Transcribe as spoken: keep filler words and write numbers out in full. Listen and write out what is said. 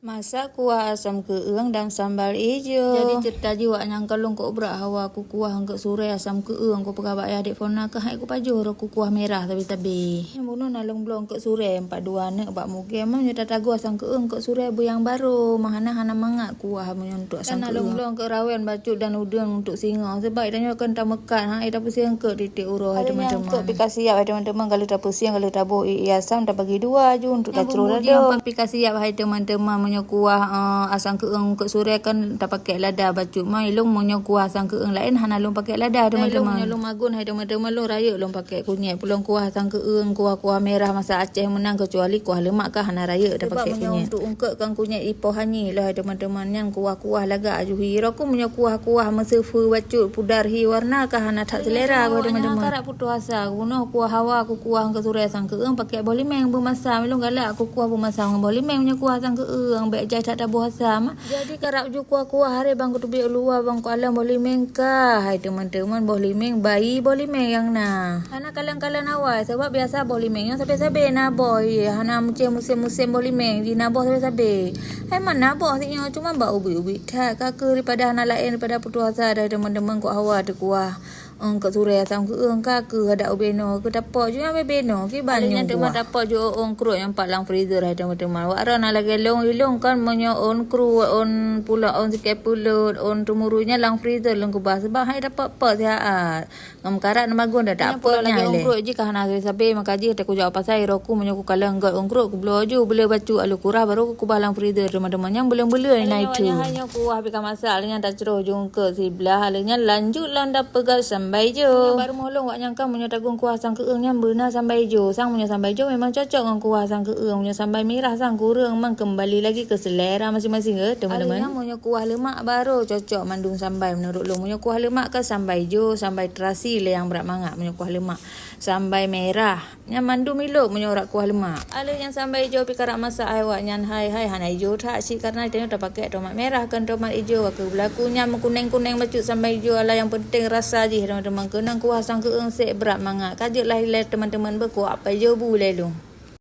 Masak kuah asam keueung dan sambal ijo. Jadi cerita jih wak nyang kalon kok brat hawa kukuah eungkot surée asam keueung, kupeugah bak yah dek Fona keuh hai kupajoh roh kukuah mirah sabe-sabe. Nyang bunoe na lôn bloe eungkot surée empat dua aneuk bak mugée, meunyoe tatagoe asam keueung eungkot surée beuyang barô, meuhana hana mangat kuah meunyoe untuk asam keueung. Kan na lôn bloe eungkot rawon bacut dan udeueng untuk singoh, sabab tanyoe kan tameukat, hai tapeusieng eungkot tieb-tieb uroe hai teman-teman. Eungkot pih ka siap hai teman-teman, ka lheueh tapeusieng, ka lheueh taboh ié asam, tabagi dua aju untuk tacroh ladôm. Pih ka siap hai teman-teman, meunyoe kuah, eh, asam keueung eungkot surée kan tapakèk lada bacut. Ma ilôn meunyoe kuah asam keueung laén hana lôn pakèk lada hai teman-teman. Ilôn meunyoe lôn magun hai teman-teman, lôn rayeuk lôn pakèk kunyét. Peulôn kuah asam keueung, kuah-kuah mirah masak Aceh meunan, keucuali kuah leumak ka hana rayeuk tapakèk kunyét. Sebab meunyoe untuk eungkot kan kunyét ipoh hanyi lé hai teman-teman, nyan kuah-kuah lagak aju hi. Roh ku meunyoe kuah-kuah meuseufeu bacut pudar hi warna ka hana that selera hai teman-teman. Karap putôh asa, bunoe kuah hawa kukuah eungkot surée asam keueung pakèk boh limeng beumasam. Ilôn galak kukuah beumasam ngon boh limeng meunyoe kuah asam keueung, bèk jai that taboh asam. Jadi karap ju kuah-kuah, haré bang kuteubiet u luwa bang kualon boh limeng ka hai teman-teman, boh limeng bayi boh limeng nyang na. Hana kalon-kalon awai, sabab biasa boh limeng nyoe sabe-sabe na boh, ié hana meucéh musém-musém boh limeng jih na boh sabe-sabe. Hai mat na boh si nyoe, cuma bak ubit-ubit that, ka keuh daripada hana laén daripada putôh asa hai teman-teman, kok hawa teukuah. Eungkot surée asam keueung ka keuh adak ubé noe, keu tapok ju nyang bebe noe, kiban nyoe nyan teuma kuah. Tapok ju ôn kruet nyang pat lam freezer hai teman-teman. Wak droe na lagèe lôn, ilôn kan meunyoe ôn kruet, ôn pulok, ôn sikée peuleut, ôn teumuru nyan lam freezer lôn keubah, sabab hai tapok-pok siat. Ngon meukarat na magun dak tapok nyan lé. Ôn kruet jih ka hana sabe-sabe, maka jih teuh kujak pasai roh ku meunyoe kukalon eungkot ôn kruet, kubloe ju beuleu bacut aloe kurah, baru kukeubah lam freezer teman-teman. Nyan beuleu-beuleu na itu. Nyoe kuah pih ka masak, lheueh nyan tacroh ju eungkot siblah, lheueh nyan lanjut lom tapeugöt sambal ijo. Meunyoe baru mulông wak nyang ka meunyoe tagun kuah asam keueung nyan beuna sambal ijo. Sang meunyoe sambal ijo memang cocok ngon kuah asam keueung. Meunyoe sambal mirah sang kureueng, memang keumbali lagi keu selera masing-masing, eh, teman-teman. Meunyoe kuah leumak baru cocok mandum sambal meunurot lôn. Meunyoe kuah leumak kan sambal ijo, sambal terasi lé nyang brat mangat meunyoe kuah leumak. Sambal mirah. Nyan mandum ilok meunyoe rot kuah leumak. Aleuh nyan sambal ijo pih karap masak hai wak nyan hai, hai hana ijo that cit, karena tanyoe tapakèk tomat mirah kon tomat ijo. Ka keuh beulaku nyan meukuneng-kuneng bacut sambal ijo, alah nyang peunteng rasa jih teman-teman. Keunong kuah asam keueung sép brat mangat. Ka jeuet lah ilée teman-teman, beukuah apa ijo bu ilée lôn.